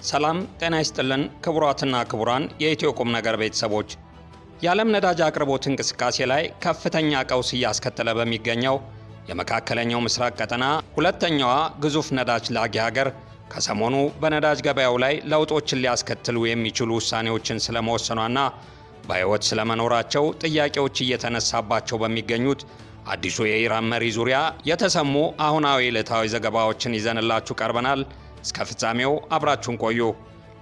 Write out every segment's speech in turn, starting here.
ሰላም ጤና ይስጥልን ክቡራትና ክቡራን የኢትዮ ቁም ነገር ቤተሰቦች፣ የዓለም ነዳጅ አቅርቦት እንቅስቃሴ ላይ ከፍተኛ ቀውስ እያስከተለ በሚገኘው የመካከለኛው ምስራቅ ቀጠና ሁለተኛዋ ግዙፍ ነዳጅ ላኪ ሀገር ከሰሞኑ በነዳጅ ገበያው ላይ ለውጦችን ሊያስከትሉ የሚችሉ ውሳኔዎችን ስለመወሰኗና በሕይወት ስለመኖራቸው ጥያቄዎች እየተነሳባቸው በሚገኙት አዲሱ የኢራን መሪ ዙሪያ የተሰሙ አሁናዊ ዕለታዊ ዘገባዎችን ይዘንላችሁ ቀርበናል። እስከ ፍጻሜው አብራችሁን ቆዩ።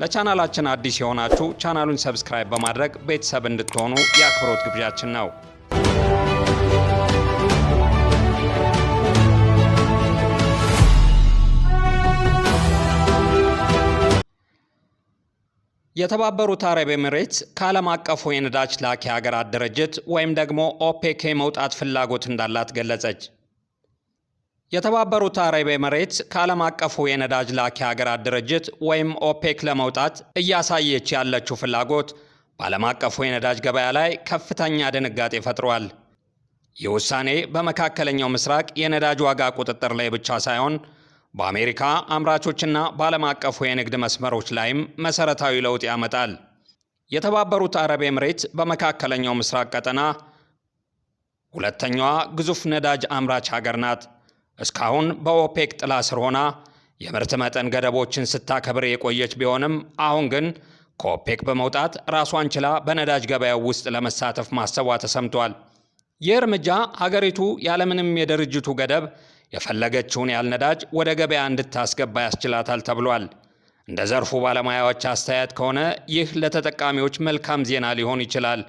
ለቻናላችን አዲስ የሆናችሁ ቻናሉን subscribe በማድረግ ቤተሰብ እንድትሆኑ የአክብሮት ግብዣችን ነው። የተባበሩት አረብ ኤሚሬትስ ከዓለም አቀፉ የነዳጅ ላኪ ሀገራት ድርጅት ወይም ደግሞ ኦፔክ የመውጣት ፍላጎት እንዳላት ገለጸች። የተባበሩት አረብ ኤሚሬትስ ከዓለም አቀፉ የነዳጅ ላኪ ሀገራት ድርጅት ወይም ኦፔክ ለመውጣት እያሳየች ያለችው ፍላጎት በዓለም አቀፉ የነዳጅ ገበያ ላይ ከፍተኛ ድንጋጤ ፈጥሯል። ይህ ውሳኔ በመካከለኛው ምስራቅ የነዳጅ ዋጋ ቁጥጥር ላይ ብቻ ሳይሆን በአሜሪካ አምራቾችና በዓለም አቀፉ የንግድ መስመሮች ላይም መሰረታዊ ለውጥ ያመጣል። የተባበሩት አረብ ኤምሬትስ በመካከለኛው ምስራቅ ቀጠና ሁለተኛዋ ግዙፍ ነዳጅ አምራች ሀገር ናት። እስካሁን በኦፔክ ጥላ ስር ሆና የምርት መጠን ገደቦችን ስታከብር የቆየች ቢሆንም፣ አሁን ግን ከኦፔክ በመውጣት ራሷን ችላ በነዳጅ ገበያው ውስጥ ለመሳተፍ ማሰቧ ተሰምቷል። ይህ እርምጃ ሀገሪቱ ያለምንም የድርጅቱ ገደብ የፈለገችውን ያህል ነዳጅ ወደ ገበያ እንድታስገባ ያስችላታል ተብሏል። እንደ ዘርፉ ባለሙያዎች አስተያየት ከሆነ ይህ ለተጠቃሚዎች መልካም ዜና ሊሆን ይችላል።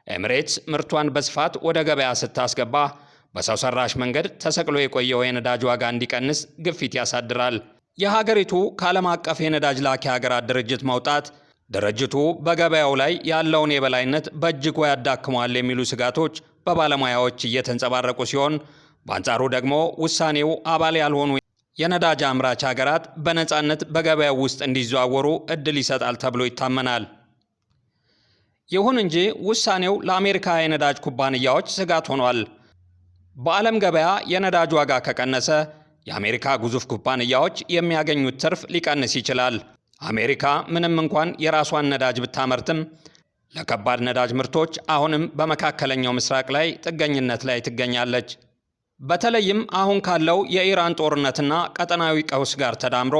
ኤሚሬትስ ምርቷን በስፋት ወደ ገበያ ስታስገባ በሰው ሰራሽ መንገድ ተሰቅሎ የቆየው የነዳጅ ዋጋ እንዲቀንስ ግፊት ያሳድራል። የሀገሪቱ ከዓለም አቀፍ የነዳጅ ላኪ ሀገራት ድርጅት መውጣት ድርጅቱ በገበያው ላይ ያለውን የበላይነት በእጅጉ ያዳክመዋል የሚሉ ስጋቶች በባለሙያዎች እየተንጸባረቁ ሲሆን፣ በአንጻሩ ደግሞ ውሳኔው አባል ያልሆኑ የነዳጅ አምራች ሀገራት በነፃነት በገበያው ውስጥ እንዲዘዋወሩ እድል ይሰጣል ተብሎ ይታመናል። ይሁን እንጂ ውሳኔው ለአሜሪካ የነዳጅ ኩባንያዎች ስጋት ሆኗል። በዓለም ገበያ የነዳጅ ዋጋ ከቀነሰ የአሜሪካ ግዙፍ ኩባንያዎች የሚያገኙት ትርፍ ሊቀንስ ይችላል። አሜሪካ ምንም እንኳን የራሷን ነዳጅ ብታመርትም ለከባድ ነዳጅ ምርቶች አሁንም በመካከለኛው ምስራቅ ላይ ጥገኝነት ላይ ትገኛለች። በተለይም አሁን ካለው የኢራን ጦርነትና ቀጠናዊ ቀውስ ጋር ተዳምሮ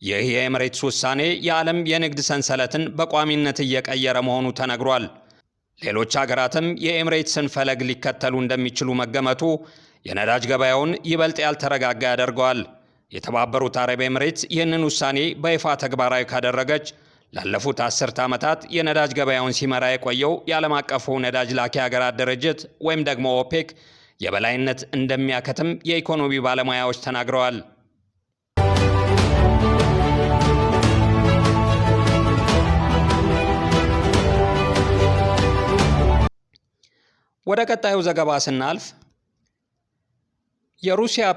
ይህ የኤምሬትስ ውሳኔ የዓለም የንግድ ሰንሰለትን በቋሚነት እየቀየረ መሆኑ ተነግሯል። ሌሎች ሀገራትም የኤምሬትስን ፈለግ ሊከተሉ እንደሚችሉ መገመቱ የነዳጅ ገበያውን ይበልጥ ያልተረጋጋ ያደርገዋል። የተባበሩት አረብ ኤምሬትስ ይህንን ውሳኔ በይፋ ተግባራዊ ካደረገች ላለፉት 10 ዓመታት የነዳጅ ገበያውን ሲመራ የቆየው የዓለም አቀፉ ነዳጅ ላኪ ሀገራት ድርጅት ወይም ደግሞ ኦፔክ የበላይነት እንደሚያከትም የኢኮኖሚ ባለሙያዎች ተናግረዋል። ወደ ቀጣዩ ዘገባ ስናልፍ፣ የሩሲያው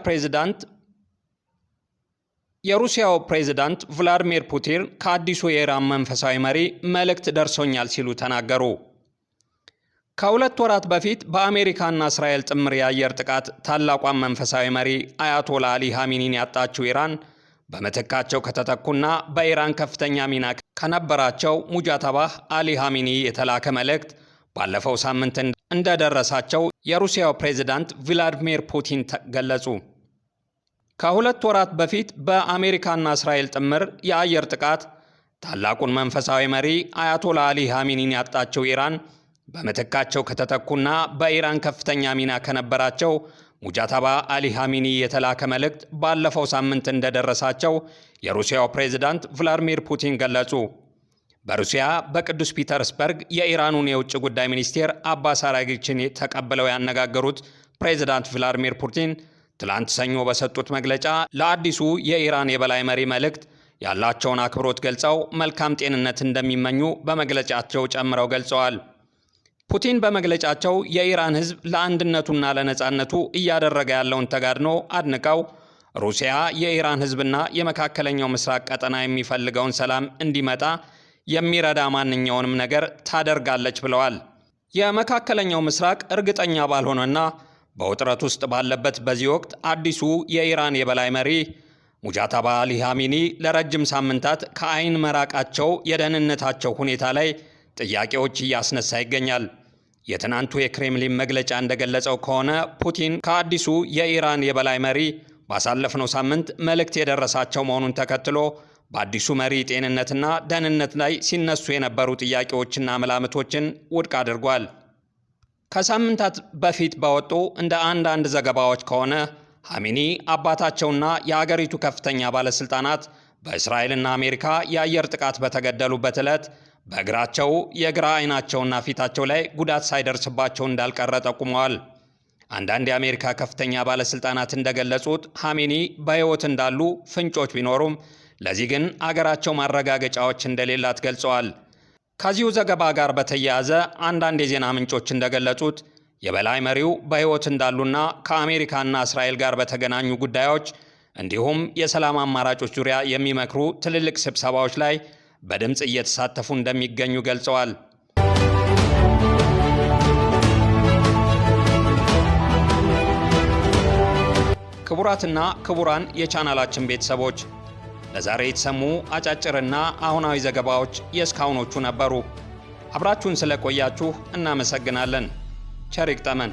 ፕሬዝዳንት ቭላድሚር ፑቲን ከአዲሱ የኢራን መንፈሳዊ መሪ መልእክት ደርሶኛል ሲሉ ተናገሩ። ከ2 ወራት በፊት በአሜሪካና እስራኤል ጥምር የአየር ጥቃት ታላቋን መንፈሳዊ መሪ አያቶላ አሊ ኻሚኒን ያጣችው ኢራን በምትካቸው ከተተኩና በኢራን ከፍተኛ ሚና ከነበራቸው ሙጃተባህ አሊ ኻሚኒ የተላከ መልእክት ባለፈው ሳምንት እንደደረሳቸው የሩሲያው ፕሬዝዳንት ቭላድሚር ፑቲን ገለጹ። ከ2 ወራት በፊት በአሜሪካና እስራኤል ጥምር የአየር ጥቃት ታላቁን መንፈሳዊ መሪ አያቶላ አሊ ኻሚኒን ያጣችው ኢራን በምትካቸው ከተተኩና በኢራን ከፍተኛ ሚና ከነበራቸው ሙጃታባ አሊ ኻሚኒ የተላከ መልእክት ባለፈው ሳምንት እንደደረሳቸው የሩሲያው ፕሬዝዳንት ቭላድሚር ፑቲን ገለጹ። በሩሲያ በቅዱስ ፒተርስበርግ የኢራኑን የውጭ ጉዳይ ሚኒስቴር አባስ አራግቺን ተቀብለው ያነጋገሩት ፕሬዝዳንት ቭላድሚር ፑቲን ትላንት ሰኞ በሰጡት መግለጫ ለአዲሱ የኢራን የበላይ መሪ መልእክት ያላቸውን አክብሮት ገልጸው መልካም ጤንነት እንደሚመኙ በመግለጫቸው ጨምረው ገልጸዋል። ፑቲን በመግለጫቸው የኢራን ሕዝብ ለአንድነቱና ለነጻነቱ እያደረገ ያለውን ተጋድሎ አድንቀው ሩሲያ የኢራን ሕዝብና የመካከለኛው ምስራቅ ቀጠና የሚፈልገውን ሰላም እንዲመጣ የሚረዳ ማንኛውንም ነገር ታደርጋለች ብለዋል። የመካከለኛው ምስራቅ እርግጠኛ ባልሆነና በውጥረት ውስጥ ባለበት በዚህ ወቅት አዲሱ የኢራን የበላይ መሪ ሙጃታባ አሊ ኻሜኒ ለረጅም ሳምንታት ከአይን መራቃቸው የደህንነታቸው ሁኔታ ላይ ጥያቄዎች እያስነሳ ይገኛል። የትናንቱ የክሬምሊን መግለጫ እንደገለጸው ከሆነ ፑቲን ከአዲሱ የኢራን የበላይ መሪ ባሳለፍነው ሳምንት መልእክት የደረሳቸው መሆኑን ተከትሎ በአዲሱ መሪ ጤንነትና ደህንነት ላይ ሲነሱ የነበሩ ጥያቄዎችና መላምቶችን ውድቅ አድርጓል። ከሳምንታት በፊት በወጡ እንደ አንዳንድ ዘገባዎች ከሆነ ኻሜኒ አባታቸውና የአገሪቱ ከፍተኛ ባለሥልጣናት በእስራኤልና አሜሪካ የአየር ጥቃት በተገደሉበት ዕለት በእግራቸው፣ የግራ አይናቸውና ፊታቸው ላይ ጉዳት ሳይደርስባቸው እንዳልቀረ ጠቁመዋል። አንዳንድ የአሜሪካ ከፍተኛ ባለሥልጣናት እንደገለጹት ኻሜኒ በሕይወት እንዳሉ ፍንጮች ቢኖሩም ለዚህ ግን አገራቸው ማረጋገጫዎች እንደሌላት ገልጸዋል። ከዚሁ ዘገባ ጋር በተያያዘ አንዳንድ የዜና ምንጮች እንደገለጹት የበላይ መሪው በሕይወት እንዳሉና ከአሜሪካና እስራኤል ጋር በተገናኙ ጉዳዮች እንዲሁም የሰላም አማራጮች ዙሪያ የሚመክሩ ትልልቅ ስብሰባዎች ላይ በድምፅ እየተሳተፉ እንደሚገኙ ገልጸዋል። ክቡራትና ክቡራን የቻናላችን ቤተሰቦች፣ ለዛሬ የተሰሙ አጫጭርና አሁናዊ ዘገባዎች የእስካሁኖቹ ነበሩ። አብራችሁን ስለቆያችሁ እናመሰግናለን። ቸር ይግጠመን።